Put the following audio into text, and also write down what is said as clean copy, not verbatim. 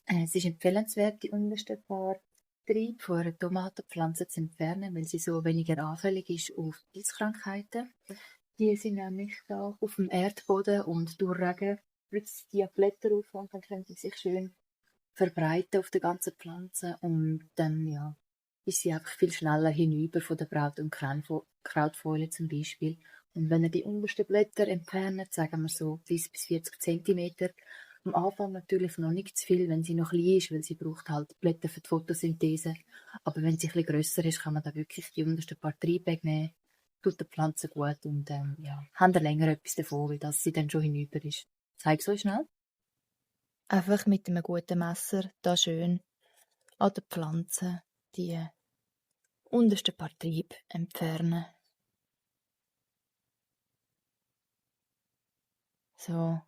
Es ist empfehlenswert, die untersten paar Triebe von einer Tomatenpflanze zu entfernen, weil sie so weniger anfällig ist auf Pilzkrankheiten. Die sind nämlich da auf dem Erdboden und durch Regen plötzlich die Blätter auf und dann können sie sich schön verbreiten auf der ganzen Pflanze und dann ja, ist sie einfach viel schneller hinüber von der Braut- und Krautfäule zum Beispiel. Und wenn ihr die untersten Blätter entfernt, sagen wir so 30 bis 40 Zentimeter, am Anfang natürlich noch nicht zu viel, wenn sie noch klein ist, weil sie braucht halt Blätter für die Photosynthese. Aber wenn sie ein bisschen grösser ist, kann man da wirklich die untersten paar Triebe nehmen, tut der Pflanze gut und ja, haben ihr länger etwas davon, weil das sie dann schon hinüber ist. Zeig so schnell. Einfach mit einem guten Messer da schön an der Pflanze die untersten paar Triebe entfernen. So.